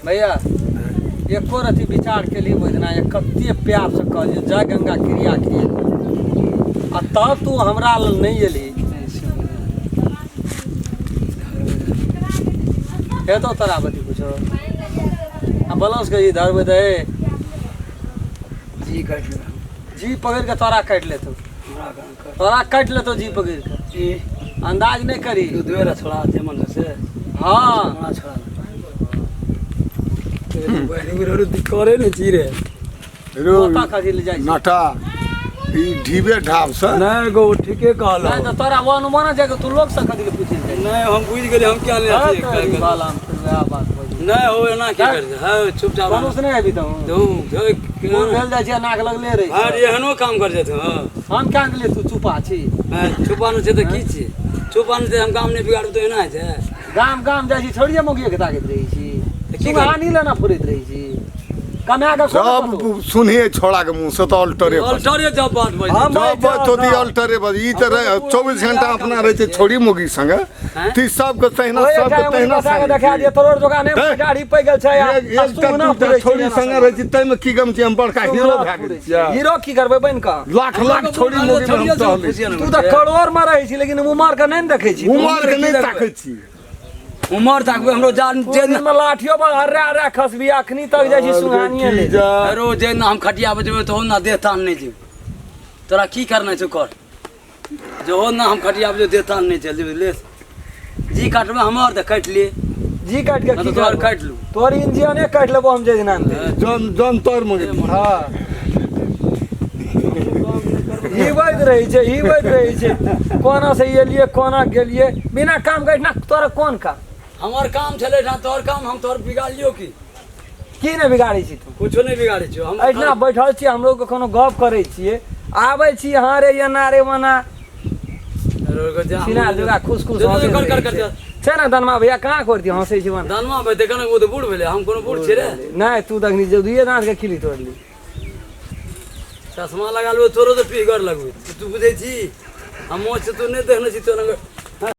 भैया एको रति विचार केली ओहि एक कते प्यार से कहलियै जय गंगा क्रिया किए आ तब तू हमरा लग नहि एली हेतौ तोरा बती कुछो आ बलौस के जी धरबै तऽ हे जी काटि लेबै जी पकड़ि कऽ तोरा काटि लेतौ हमरा कहाँ कर तोरा काटि लेतौ जी पकड़ि कऽ जी अंदाज नहि करी तू दुए छोड़ा जे मन से हाँ हमरा छोड़ा करे नहीं छी रे रो ओतऽ कथी ले जाइ छी नाटा ई ढीबे ढाब से नहीं गो ठीके कहल नहि तऽ तोरा वो अनुमान जाके तू लोग से कथी ले पूछे जाइ नहीं हम बुझ गेलियै हम क्या हाँ, ले तऽ ई बाला हम तऽ वएह बात बजै नहीं हो एना की कर हाँ चुपचाप कोनो से नहि आबी तऽ दू मोन भेल जाइ छै नाक लगले रहै हाँ छै एहनो काम कर जेतै हाँ हम क्या गेलियै तू चुपा छी हाँ, छुपानो छै तऽ की छी छुपानो छै हम काम नहि बिगाड़ू तऽ एना होइ छै गाम गाम जाइ छी छोड़िए मौगिए के ताकैत रहै छी तऽ की सुनहानी लेना फुरैत रहै छी कमा कऽ सब सुनिए छोड़ा के मुंह से तो अल्टरे पर अल्टरे जब बात बजै हम जब बात होती अल्टरे पर ई तऽ 24 घंटा अपना रहै छै छोड़ी मुगी संगे ती सबके तहिना सबके तहिना संगे देखा दिए तोर जोगा ने गाड़ी पै गेल छै आ एक एकटा दूटा छोड़ी संगे रहै छी ताहिमे की गम छी हम बड़का हीरो भए गेल छियै हीरो की करबै बनि कऽ लाख लाख छोड़ी मुगी में हम टहलै छी तू तऽ करोड़ में रहै छी लेकिन उमर के नहि ने देखै छी उमर के नहि ताकै छी उमर ताकबै हमरो जान जे दिन में लाठियो पर हर्रा हर्रा खसबी अखनी तक जाइ छी सुहानिए ले रो जे ना हम खटिया बजबै तो ना देह तान नहि जेबै तोरा की करना छौ कर जो हो ना हम खटिया बजबै देह तान नहि चल जेबै ले जी काटबै हमर तऽ काटि ले जी काटि के की तोहर काटि लू तोहर इंजने काटि लेबो हम जे दिना जन जन तोर मगे हां हिबैत रहै छै हिबैत रहै छै कोना से एलियै कोना गेलियै बिना काम के ना तोरा कोन काम हमर काम छलै ना तोहर काम हम तोहर बिगाड़लियो की की नहि बिगाड़ै छी तू कुछो नहि बिगाड़ै छियो हम एहिना बैठल छियै हमलोग के कोनो गप करै छियै आबै छी हाँ रे एना रे ओना छिना जुगा खुश खुश हँसैत कर कर रहै कर छै। छै ने दनमा भैया कहाँ करती हँसै छी बना दनमा भाई देखन ओ तऽ बूढ़ भेलै हम कोनो बूढ़ छियै रे नहि तू तखनी जे दुइए दाँत के खिली तोड़ली चश्मा लगा लेबै तोरो तऽ पीगर लगबै तू बुझै छी हम मोछ तू नहि देखने छी तोरा